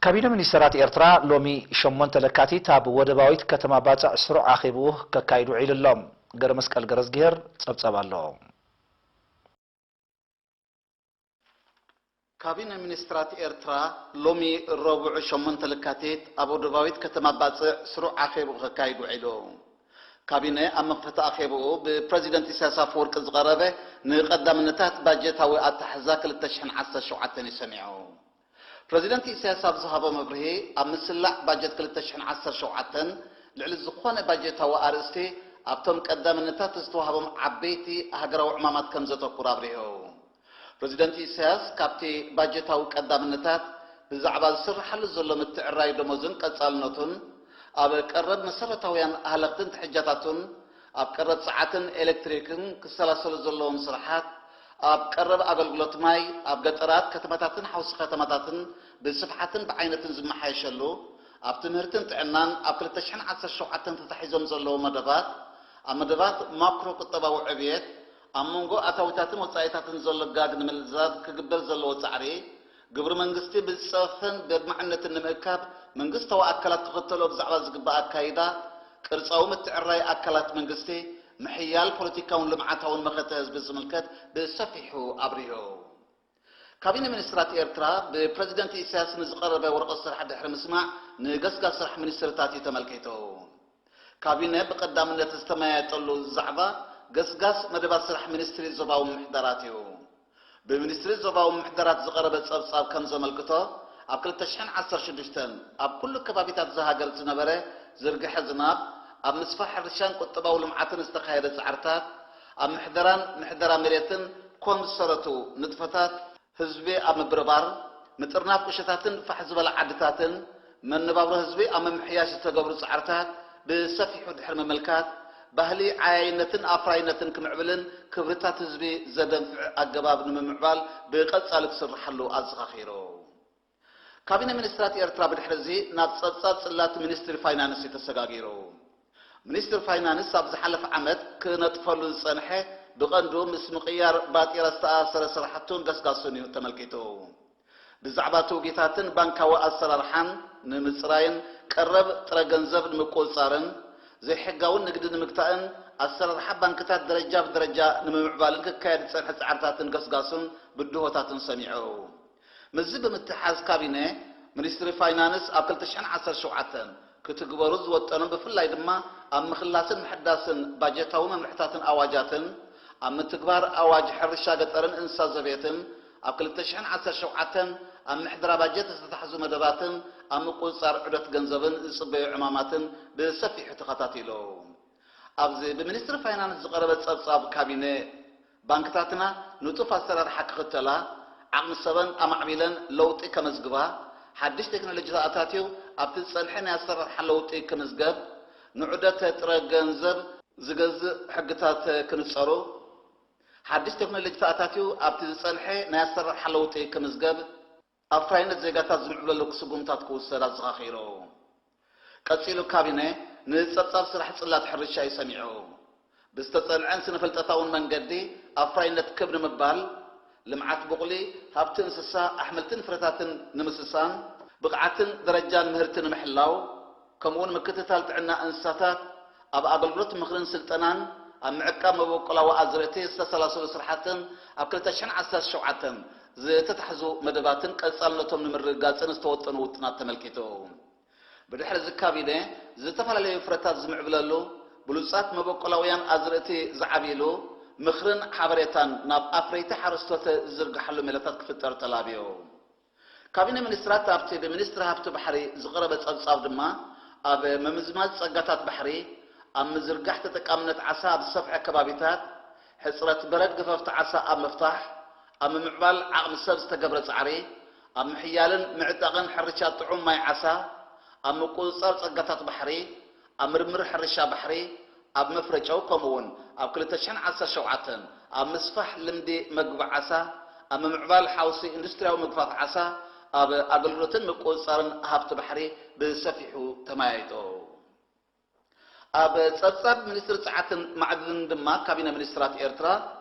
ካቢነ ሚኒስተራት ኤርትራ ሎሚ ሸሞንተ ለካቲት ኣብ ወደባዊት ከተማ ባጽዕ ስሩዕ ኣኼብኡ ከካይድ ውዒሉ ኣሎ። ገረመስቀል ገረዝግሄር ጸብጻብ ኣለዎ። ካቢነ ሚኒስትራት ኤርትራ ሎሚ ረቡዕ ሸሞንተ ለካቲት ኣብ ወደባዊት ከተማ ባጽዕ ስሩዕ ኣኼብኡ ከካይድ ውዒሉ። ካቢነ ኣብ መኽፈቲ ኣኼብኡ ብፕረዚደንት ኢሳያስ ኣፈወርቂ ዝቐረበ ንቐዳምነታት ባጀታዊ ኣተሓሕዛ ክልተ ሽሕን ዓሰርተ ሸውዓተን እዩ ሰሚዑ። ፕረዚደንት ኢሳያስ ኣብ ዝሃቦ መብርሂ፣ ኣብ ምስላዕ ባጀት ክልተ ሽሕን ዓሰርተ ሸውዓተን ልዕሊ ዝኾነ ባጀታዊ ኣርእስቲ ኣብቶም ቀዳምነታት ዝተዋህቦም ዓበይቲ ሃገራዊ ዕማማት ከም ዘተኩር ኣብሪሁ። ፕረዚደንት ኢሳያስ ካብቲ ባጀታዊ ቀዳምነታት ብዛዕባ ዝስርሓሉ ዘሎ ምትዕርራይ ደሞዝን ቀጻልነቱን፣ ኣብ ቀረብ መሰረታውያን ሃለኽትን ትሕጃታቱን፣ ኣብ ቀረብ ጸዓትን ኤሌክትሪክን ክሰላሰሉ ዘለዎም ስራሓት፣ ኣብ ቀረብ ኣገልግሎት ማይ፣ ኣብ ገጠራት፣ ከተማታትን ሓውሲ ከተማታትን ብስፍሓትን ብዓይነትን ዝመሓየሸሉ፣ ኣብ ትምህርትን ጥዕናን ኣብ ክልተ ሽሕን ዓሰርተ ሸውዓተን ተታሒዞም ዘለዉ መደባት፣ ኣብ መደባት ማክሮ ቁጠባዊ ዕብየት፣ ኣብ መንጎ ኣታዊታትን ወጻኢታትን ዘሎ ጋግ ንምልዛብ ክግበር ዘለዎ ጻዕሪ፣ ግብሪ መንግስቲ ብዝጸፈን በድማዕነትን ንምእካብ መንግስታዊ ኣካላት ክኽተሎ ብዛዕባ ዝግባእ ኣካይዳ፣ ቅርጻዊ ምትዕርራይ ኣካላት መንግስቲ፣ ምሕያል ፖለቲካውን ልምዓታውን መኸተ ህዝቢ ዝምልከት ብሰፊሑ ኣብሪሁ። ካቢነ ሚኒስትራት ኤርትራ ብፕረዚደንት ኢሳያስ ንዝቐረበ ወረቐት ስራሕ ድሕሪ ምስማዕ፣ ንገስጋስ ስራሕ ሚኒስትርታት እዩ ተመልኪቱ። ካቢነ ብቐዳምነት ዝተመያየጠሉ ዛዕባ ገስጋስ መደባት ስራሕ ሚኒስትሪ ዞባዊ ምምሕዳራት እዩ። ብሚኒስትሪ ዞባዊ ምምሕዳራት ዝቐረበ ጸብጻብ ከም ዘመልክቶ፣ ኣብ ክልተ ሽሕን ዓሰርተ ሽዱሽተን ኣብ ኩሉ ከባቢታት እዛ ሃገር ዝነበረ ዝርግሐ ዝናብ፣ ኣብ ምስፋሕ ሕርሻን ቁጠባዊ ልምዓትን ዝተኻየደ ጻዕርታት፣ ኣብ ምሕደራን ምሕደራ መሬትን ኮም ዝሰረቱ ንጥፈታት፣ ህዝቢ ኣብ ምብርባር፣ ምጥርናፍ ቁሸታትን ፋሕ ዝበላ ዓድታትን፣ መነባብሮ ህዝቢ ኣብ ምምሕያሽ ዝተገብሩ ጻዕርታት ብሰፊሑ ድሕሪ ምምልካት፣ ባህሊ ዓያይነትን ኣፍራይነትን ክምዕብልን ክብርታት ህዝቢ ዘደንፍዕ ኣገባብ ንምምዕባል ብቐጻሊ ክስርሓሉ ኣዘኻኺሩ። ካቢነ ሚኒስትራት ኤርትራ ብድሕሪ እዚ ናብ ጸብጻብ ጽላት ሚኒስትሪ ፋይናንስ እዩ ተሰጋጊሩ። ሚኒስትሪ ፋይናንስ ኣብ ዝሓለፈ ዓመት ክነጥፈሉ ዝጸንሐ ብቐንዱ ምስ ምቕያር ባጤራ ዝተኣሳሰረ ስራሕቱን ገስጋሱን እዩ ተመልኪቱ። ብዛዕባ ትውጊታትን ባንካዊ ኣሰራርሓን ንምጽራይን ቀረብ ጥረ ገንዘብ ንምቁጽጻርን ዘይሕጋዊ ንግዲ ንምግታእን ኣሰራርሓ ባንክታት ደረጃ ብደረጃ ንምምዕባልን ክካየድ ዝጸንሐ ጻዕርታትን ገስጋሱን ብድሆታትን ሰሚዑ። ምስዚ ብምትሓዝ ካቢነ ሚኒስትሪ ፋይናንስ ኣብ ክልተ ሽሕን ዓሰርተ ሸውዓተን ክትግበሩ ዝወጠኖም ብፍላይ ድማ ኣብ ምኽላስን ምሕዳስን ባጀታዊ መምርሕታትን ኣዋጃትን፣ ኣብ ምትግባር ኣዋጅ ሕርሻ ገጠርን እንስሳ ዘቤትን፣ ኣብ ክልተ ሽሕን ዓሰርተ ሸውዓተን ኣብ ምሕደራ ባጀት ዝተታሕዙ መደባትን ኣብ ምቁጽጻር ዑደት ገንዘብን ዝጽበዩ ዕማማትን ብሰፊሑ ተኸታቲሉ። ኣብዚ ብሚኒስትሪ ፋይናንስ ዝቐረበ ጸብጻብ ካቢነ፣ ባንክታትና ንጡፍ ኣሰራርሓ ክኽተላ፣ ዓቕሚ ሰበን ኣማዕቢለን ለውጢ ከመዝግባ፣ ሓድሽ ቴክኖሎጂ ኣታትዩ ኣብቲ ዝጸንሐ ናይ ኣሰራርሓ ለውጢ ክምዝገብ፣ ንዑደት ጥረ ገንዘብ ዝገዝእ ሕግታት ክንጸሩ፣ ሓድሽ ቴክኖሎጂ ኣታትዩ ኣብቲ ዝጸንሐ ናይ ኣሰራርሓ ለውጢ ክምዝገብ፣ ኣፍራይነት ዜጋታት ዝምዕብለሉ ስጉምታት ክውሰድ ኣዘኻኺሩ። ቀጺሉ ካቢነ ንጸብጻብ ስራሕ ጽላት ሕርሻ እዩ ሰሚዑ። ብዝተጸንዐን ስነ-ፍልጠታውን መንገዲ ኣፍራይነት ክብ ንምባል፣ ልምዓት ቡቕሊ፣ ሃብቲ እንስሳ፣ ኣሕምልትን ፍረታትን ንምስሳን፣ ብቕዓትን ደረጃን ምህርቲ ንምሕላው፣ ከምኡውን ምክትታል ጥዕና እንስሳታት፣ ኣብ ኣገልግሎት ምኽርን ስልጠናን፣ ኣብ ምዕቃብ መበቆላዊ ኣዝርእቲ ዝተሰላሰሉ ስራሕትን ኣብ ክልተ ሽሕን ዓሰርተ ሸውዓተን ዝተታሕዙ መደባትን ቀጻልነቶም ንምርግጋጽን ዝተወጠኑ ውጥናት ተመልኪቱ። ብድሕሪ እዚ ካቢነ ዝተፈላለዩ ፍረታት ዝምዕብለሉ፣ ብሉጻት መበቆላውያን ኣዝርእቲ ዝዓብይሉ፣ ምኽርን ሓበሬታን ናብ ኣፍረይቲ ሓረስቶት ዝዝርግሓሉ ሜላታት ክፍጠር ተላብዩ። ካቢነ ሚኒስትራት ኣብቲ ብሚኒስትሪ ሃብቲ ባሕሪ ዝቐረበ ጸብጻብ ድማ፣ ኣብ ምምዝማዝ ጸጋታት ባሕሪ፣ ኣብ ምዝርጋሕ ተጠቃምነት ዓሳ ኣብ ዝሰፍሐ ከባቢታት፣ ሕጽረት በረድ ገፈፍቲ ዓሳ ኣብ ምፍታሕ፣ ኣብ ምምዕባል ዓቕሚ ሰብ ዝተገብረ ጻዕሪ፣ ኣብ ምሕያልን ምዕጣቕን ሕርሻ ጥዑም ማይ ዓሳ፣ ኣብ ምቁጽጻር ጸጋታት ባሕሪ፣ ኣብ ምርምር ሕርሻ ባሕሪ፣ ኣብ መፍረ ጨው፣ ከምኡ'ውን ኣብ ክልተ ሽሕን ዓሰርተ ሸውዓተን ኣብ ምስፋሕ ልምዲ መግቢ ዓሳ፣ ኣብ ምምዕባል ሓውሲ ኢንዱስትርያዊ ምግፋፍ ዓሳ፣ ኣብ ኣገልግሎትን ምቁጽጻርን ሃብቲ ባሕሪ ብሰፊሑ ተመያይጡ። ኣብ ጸብጻብ ሚኒስትሪ ጸዓትን ማዕድንን ድማ፣ ካቢነ ሚኒስትራት ኤርትራ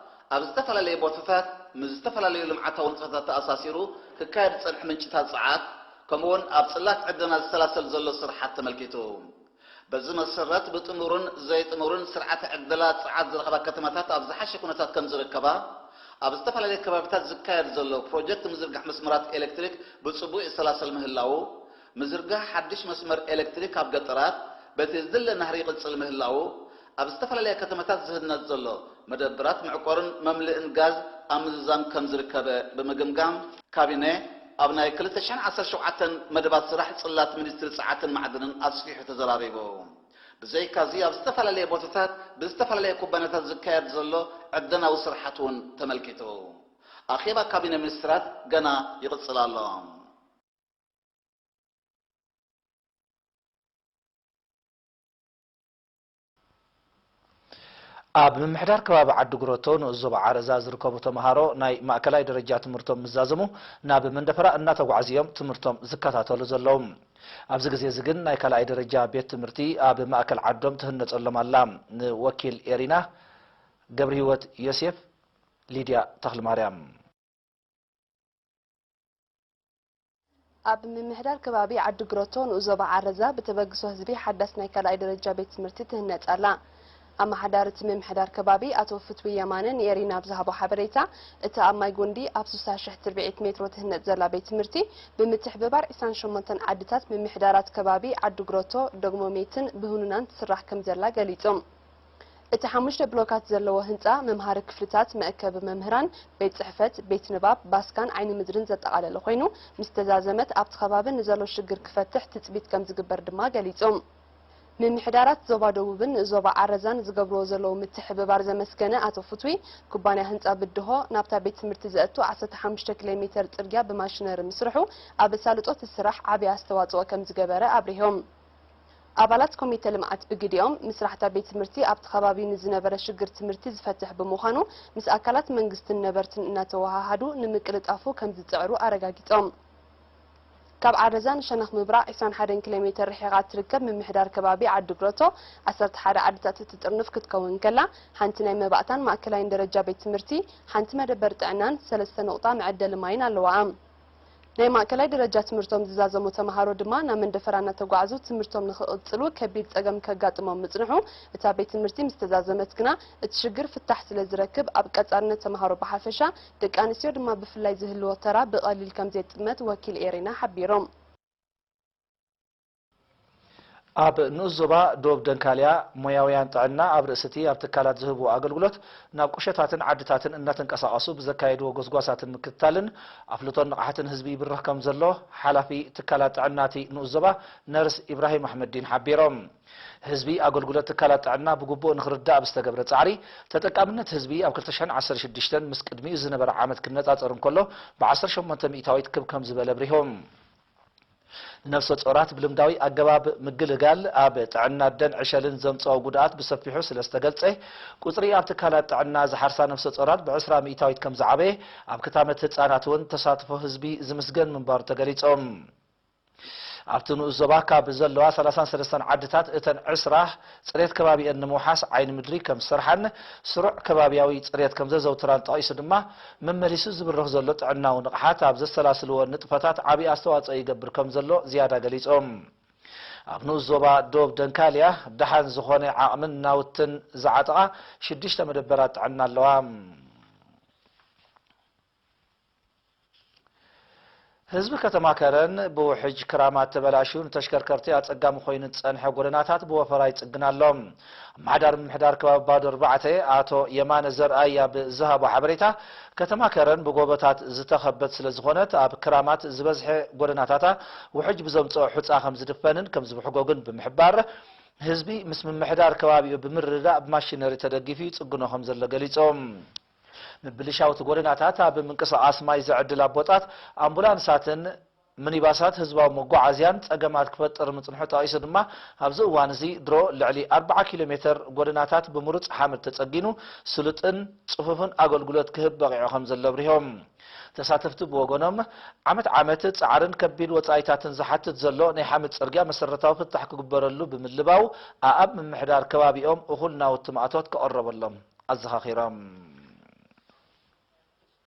ኣብ ዝተፈላለየ ቦታታት ምስ ዝተፈላለዩ ልምዓታዊ ንጥፈታት ተኣሳሲሩ ክካየድ ዝጸንሐ ምንጭታት ጸዓት፣ ከምኡውን ኣብ ጽላት ዕደና ዝሰላሰል ዘሎ ስርሓት ተመልኪቱ። በዚ መሰረት ብጥሙርን ዘይጥሙርን ስርዓተ ዕደላ ጸዓት ዝረኸባ ከተማታት ኣብ ዝሓሸ ኩነታት ከም ዝርከባ፣ ኣብ ዝተፈላለዩ ከባቢታት ዝካየድ ዘሎ ፕሮጀክት ምዝርጋሕ መስመራት ኤሌክትሪክ ብጽቡቕ ይሰላሰል ምህላዉ፣ ምዝርጋሕ ሓድሽ መስመር ኤሌክትሪክ ኣብ ገጠራት በቲ ዝድለ ናህሪ ይቕጽል ምህላዉ፣ ኣብ ዝተፈላለያ ከተማታት ዝህነጽ ዘሎ መደብራት መዕቆርን መምልእን ጋዝ ኣብ ምዝዛም ከም ዝርከበ ብምግምጋም፣ ካቢነ ኣብ ናይ ክልተ ሽሕን ዓሰርተ ሸውዓተን መደባት ስራሕ ጽላት ሚኒስትሪ ጸዓትን ማዕድንን ኣስፊሑ ተዘራሪቡ። ብዘይካዚ ኣብ ዝተፈላለየ ቦታታት ብዝተፈላለየ ኩባንያታት ዝካየድ ዘሎ ዕደናዊ ስራሓት እውን ተመልኪቱ። ኣኼባ ካቢነ ሚኒስትራት ገና ይቕጽል ኣሎ። ኣብ ምምሕዳር ከባቢ ዓዲ ግሮቶ ንኡስ ዞባ ዓረዛ ዝርከቡ ተምሃሮ ናይ ማእከላይ ደረጃ ትምህርቶም ምስ ዛዘሙ ናብ መንደፈራ እናተጓዕዙ እዮም ትምህርቶም ዝከታተሉ ዘለዉ። ኣብዚ ግዜ እዚ ግን ናይ ካልኣይ ደረጃ ቤት ትምህርቲ ኣብ ማእከል ዓዶም ትህነጸሎም ኣላ። ንወኪል ኤሪና ገብረህይወት ዮሴፍ፣ ሊድያ ተኽለማርያም። ኣብ ምምሕዳር ከባቢ ዓዲ ግሮቶ ንኡስ ዞባ ዓረዛ ብተበግሶ ህዝቢ ሓዳስ ናይ ካልኣይ ደረጃ ቤት ትምህርቲ ትህነጽ ኣላ። ኣመሓዳሪ እቲ ምምሕዳር ከባቢ ኣቶ ፍትዊ የማነ ንኤሪና ኣብ ዝሃቦ ሓበሬታ፣ እታ ኣብ ማይ ጉንዲ ኣብ ስሳ ሽሕ ትርብዒት ሜትሮ ትህነጽ ዘላ ቤት ትምህርቲ ብምትሕብባር ዕስራን ሸሞንተን ዓድታት ምምሕዳራት ከባቢ ዓዲ ግሮቶ፣ ዶግሞሜትን ብህኑናን ትስራሕ ከም ዘላ ገሊጹ። እቲ ሓሙሽተ ብሎካት ዘለዎ ህንጻ፣ መምሃሪ ክፍልታት፣ መእከቢ መምህራን፣ ቤት ጽሕፈት፣ ቤት ንባብ፣ ባስካን ዓይኒ ምድርን ዘጠቓለለ ኮይኑ፣ ምስ ተዛዘመት ኣብቲ ከባቢ ንዘሎ ሽግር ክፈትሕ ትጽቢት ከም ዝግበር ድማ ገሊጹ። ምምሕዳራት ዞባ ደቡብን ዞባ ዓረዛን ዝገብርዎ ዘለዉ ምትሕብባር ዘመስገነ ኣቶ ፍትዊ፣ ኩባንያ ህንጻ ብድሆ ናብታ ቤት ትምህርቲ ዘእቱ ዓሰርተ ሓሙሽተ ኪሎ ሜተር ጽርግያ ብማሽነሪ ምስርሑ ኣብ ኣሳልጦ እቲ ስራሕ ዓቢ ኣስተዋጽኦ ከም ዝገበረ ኣብሪሆም። ኣባላት ኮሚተ ልምዓት ብግዲኦም፣ ምስራሕታ ቤት ትምህርቲ ኣብቲ ከባቢ ንዝነበረ ሽግር ትምህርቲ ዝፈትሕ ብምዃኑ፣ ምስ ኣካላት መንግስትን ነበርትን እናተወሃሃዱ ንምቅልጣፉ ከም ዝጽዕሩ ኣረጋጊጾም። ካብ ዓረዛ ንሸነኽ ምብራቕ ዕስራን ሓደን ኪሎ ሜተር ርሒቓ እትርከብ ምምሕዳር ከባቢ ዓዲ ግረቶ፣ ዓሰርተ ሓደ ዓድታት እትጥርንፍ ክትከውን ከላ፣ ሓንቲ ናይ መባእታን ማእከላይን ደረጃ ቤት ትምህርቲ፣ ሓንቲ መደበር ጥዕናን ሰለስተ ነቑጣ መዐደሊ ማይን ኣለዋ። ናይ ማእከላይ ደረጃ ትምህርቶም ዝዛዘሙ ተምሃሮ ድማ ናብ መንደፈራ እናተጓዕዙ ትምህርቶም ንኽቕጽሉ ከቢድ ጸገም ከጋጥሞም ምጽንሑ፣ እታ ቤት ትምህርቲ ምስ ተዛዘመት ግና እቲ ሽግር ፍታሕ ስለ ዝረክብ ኣብ ቀጻልነት ተምሃሮ ብሓፈሻ ደቂ ኣንስትዮ ድማ ብፍላይ ዝህልዎ ተራ ብቐሊል ከም ዘይጥመት ወኪል ኤሪና ሓቢሮም። ኣብ ንኡስ ዞባ ዶብ ደንካልያ ሞያውያን ጥዕና ኣብ ርእሲ እቲ ኣብ ትካላት ዝህብዎ ኣገልግሎት ናብ ቁሸታትን ዓድታትን እናተንቀሳቐሱ ብዘካየድዎ ጎስጓሳትን ምክትታልን ኣፍልጦን ንቕሓትን ህዝቢ ይብርኽ ከም ዘሎ ሓላፊ ትካላት ጥዕና እቲ ንኡስ ዞባ ነርስ ኢብራሂም ኣሕመዲን ሓቢሮም። ህዝቢ ኣገልግሎት ትካላት ጥዕና ብግቡእ ንኽርዳእ ብዝተገብረ ጻዕሪ ተጠቃምነት ህዝቢ ኣብ ክልተ ሽሕን ዓሰርተ ሽዱሽተን ምስ ቅድሚኡ ዝነበረ ዓመት ክነጻጸር እንከሎ ብዓሰርተ ሸሞንተ ሚእታዊት ክብ ከም ዝበለ ኣብሪሆም። ነፍሰ ጾራት ብልምዳዊ ኣገባብ ምግልጋል ኣብ ጥዕና ኣደን ዕሸልን ዘምጽኦ ጉድኣት ብሰፊሑ ስለ ዝተገልጸ፣ ቁጽሪ ኣብ ትካላት ጥዕና ዝሓርሳ ነፍሰ ጾራት ብዕስራ ሚእታዊት ከም ዝዓበየ፣ ኣብ ክታመት ህጻናት እውን ተሳትፎ ህዝቢ ዝምስገን ምንባሩ ተገሊጾም። ኣብቲ ንኡስ ዞባ ካብ ዘለዋ ሰላሳን ሰለስተን ዓድታት እተን ዕስራ ጽሬት ከባቢአን ንምውሓስ ዓይኒ ምድሪ ከም ዝሰርሓን ስሩዕ ከባቢያዊ ጽሬት ከም ዘዘውትራን ጠቒሱ ድማ፣ መመሊሱ ዝብርኽ ዘሎ ጥዕናዊ ንቕሓት ኣብ ዘሰላስልዎ ንጥፈታት ዓቢ ኣስተዋጽኦ ይገብር ከም ዘሎ ዝያዳ ገሊጾም። ኣብ ንኡስ ዞባ ዶብ ደንካልያ ደሓን ዝኾነ ዓቕምን ናውትን ዝዓጠቓ ሽዱሽተ መደበራት ጥዕና ኣለዋ። ህዝቢ ከተማ ከረን ብውሕጅ ክራማት ተበላሽዩ ንተሽከርከርቲ ኣጸጋሚ ኮይኑ ዝጸንሐ ጎደናታት ብወፈራ ይጽግን ኣሎ። ኣመሓዳሪ ምምሕዳር ከባቢ ባዶ ኣርባዕተ ኣቶ የማነ ዘርኣይ ኣብ ዝሃቦ ሓበሬታ፣ ከተማ ከረን ብጎቦታት ዝተኸበት ስለ ዝኾነት ኣብ ክራማት ዝበዝሐ ጎደናታታ ውሕጅ ብዘምጽኦ ሑጻ ከም ዝድፈንን ከም ዝብሕጎግን ብምሕባር፣ ህዝቢ ምስ ምምሕዳር ከባቢኡ ብምርድዳእ ብማሽነሪ ተደጊፉ ይጽግኖ ከም ዘሎ ገሊጾም። ምብልሻው እቲ ጎደናታት ኣብ ምንቅስቓስ ማይ ዘዕድል ኣቦጣት፣ ኣምቡላንሳትን ሚኒባሳት ህዝባዊ መጓዓዝያን ጸገማት ክፈጥር ምጽንሑ ጠቒሱ ድማ፣ ኣብዚ እዋን እዚ ድሮ ልዕሊ ኣርብዓ ኪሎ ሜተር ጎደናታት ብምሩጽ ሓመድ ተጸጊኑ ስሉጥን ጽፉፍን ኣገልግሎት ክህብ በቒዑ ከም ዘሎ ኣብሪሆም። ተሳተፍቲ ብወገኖም፣ ዓመት ዓመት ጻዕርን ከቢድ ወጻኢታትን ዝሓትት ዘሎ ናይ ሓመድ ጽርግያ መሰረታዊ ፍታሕ ክግበረሉ ብምልባው፣ ኣኣብ ምምሕዳር ከባቢኦም እኹል ናውቲ ማእቶት ክቐረበሎም ኣዘኻኺሮም።